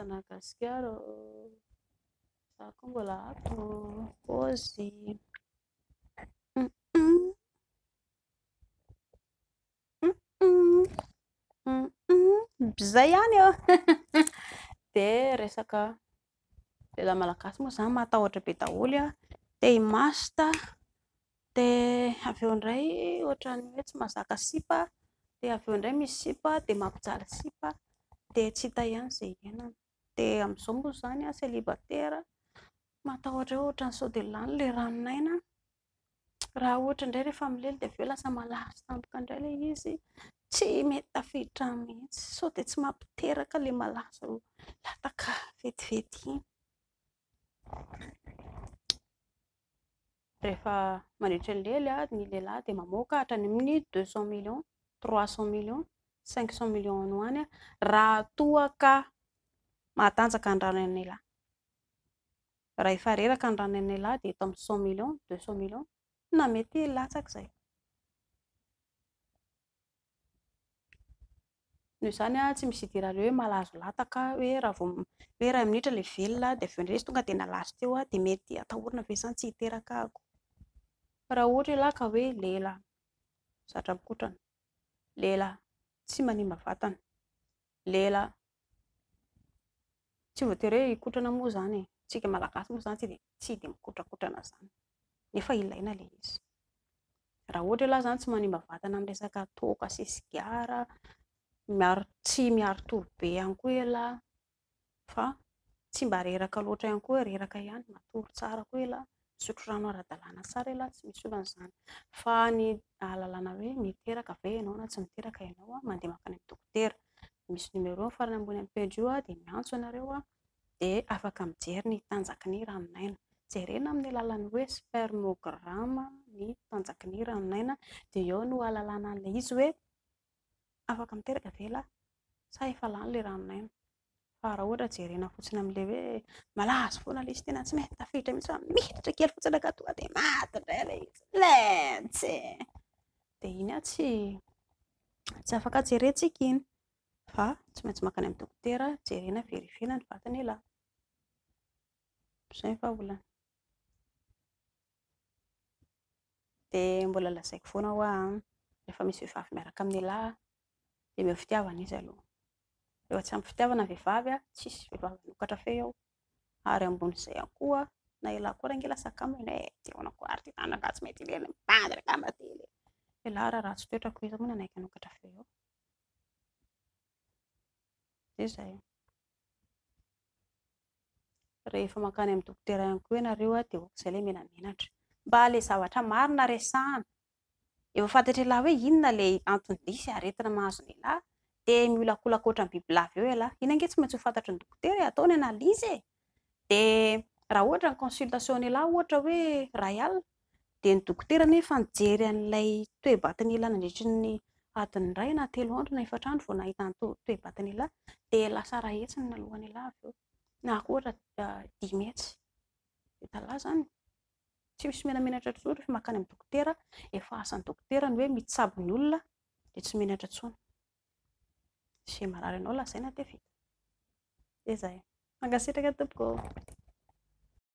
Besta Gasikara ô! Za koa mbola ato ô! Pôzy! Zay ihany ô! Dia resaka lehilahy malagasy moa izany matahotra be daholo a, te himasta, dia avy eo indray ohatran'ny hoe tsy mahazaka sipa, dia avy eo indray misy sipa dia mampijaly sipa, dia tsy hita ihany izay hiainana. Dia amin'izao moa izany aho célibataire, matahotra hoe ohatran'ny sao dia lany ilay ranon'aina, raha ohatra indray rehefa milely dia avy eo lasa malazo tampoka indray ilay izy, tsy mety tafiditra mihitsy, sao dia tsy mampiteraka ilay malazo latsaka vetivety iny. Rehefa mandritra ny lely ny lehilahy dia mamoaka hatrany amin'ny 200 millions, 300 millions, 500 millions any ho any raha toa ka mahatanjaka ny ranon'ny lehilahy. Raha efa reraka ny ranon'ny lehilahy dia eto amin'ny 100 millions, 200 millions na mety latsaka izay. Noho izany tsy misy idiran'ilay hoe malazo lataka hoe raha vao hoe iray minitra ilay velona dia avy eo indray izy tonga dia nalazo teo dia mety atahorana ve izany tsy hiteraka ako. Fa raha ohatra ialahy ka hoe lehilahy zatra mikotrana, lehilahy tsy manimba vatana, lehilahy tsy voatery hoe hikotrana moa izany e, isika malagasy moa izany tsy dia mikotrakotrana izany nefa ilaina ilay izy. Raha ohatra ialahy izany tsy manimba vatana amin'ny resaka toaka sy sigara, tsy miari-tory be ihany koa ialahy fa tsy mba reraka loatra ihany koa, reraka ihany, matory tsara koa ialahy, misotro rano ara-dalàna tsara ialahy, tsy misy olana izany. Fa ny ahalalana hoe miteraka ve ianao na tsy miteraka ianao, mandeha mankany amin'ny dokotera. Misy numéro ny farany ambony amin'ny pejy io dia miantso ianareo dia afaka mijery ny tanjaky ny ranon'aina. Jerena amin'ny alalan'ny hoe spermogramme ny tanjaky ny ranon'aina dia eo no ahalalana an'ilay izy hoe afaka miteraka ve ialahy sa efa lany ilay ranon'aina. Fa raha ohatra jerena fotsiny amin'ilay hoe malazo foana ilay izy, tena tsy mety tafiditra mihitsy fa miditra kely fotsiny ka tonga dia maty indray ilay izy. Letsy! Dia iny aho tsy afaka jerentsika iny fa tsy maintsy mankany amin'ny dokotera jerena, verifiena ny vatan'ialahy. Izay ny vahaolana. Dia mbola lazaiko foana hoa rehefa misy vehivavy miaraka amin'ialahy dia omeo fitiavana izy aloha. Rehefa tsy ampy fitiavana ny vehivavy, tsisy vehivavy hanokatra fe eo. Ary ambonin'izay ihany koa, na ialahy koa ary ange lasa kamo e, eh, ty ahoana koa ary ty tany rangahy tsy mety ilely, mibandy rangahy mba ty ilely. Ialahy raha ratsy toetra koa iza moa no hanaiky hanokatra fe eo. Dia izay. Rehefa mankany amin'ny dokotera ihany koa ianareo dia ohatr'izay ilay menamenatra. Mba ilay zavatra marina resahana. Efa fantatr'ialahy hoe inona ilay anton-dia sy aretina mahazo an'ialahy dia miolakolaka ohatran'ny bibilava eo ialahy. Iny ange tsy maintsy ho fantatry ny dokotera e, atao ny analyse e. Dia raha ohatra ny consultation-n'ialahy ohatra hoe iray alina, dia ny dokotera anefa nijery an'ilay toe-batan'ialahy nandritry ny adiny iray na 3 andro na 4 andro vao nahita ny toe-batan'ialahy, dia lasa iray hetsy ny naloan'ialahy avy eo, na koa ohatra 5 hetsy. Dia talahy izany. Tsy misy menamenatra intsony rehefa mankany amin'ny dokotera, efa asan'ny dokotera ny hoe mitsabo ny olona dia tsy menatra intsony. Izay marary anao lazaina dia vita. Dia izay. Mankasitraka tompoko.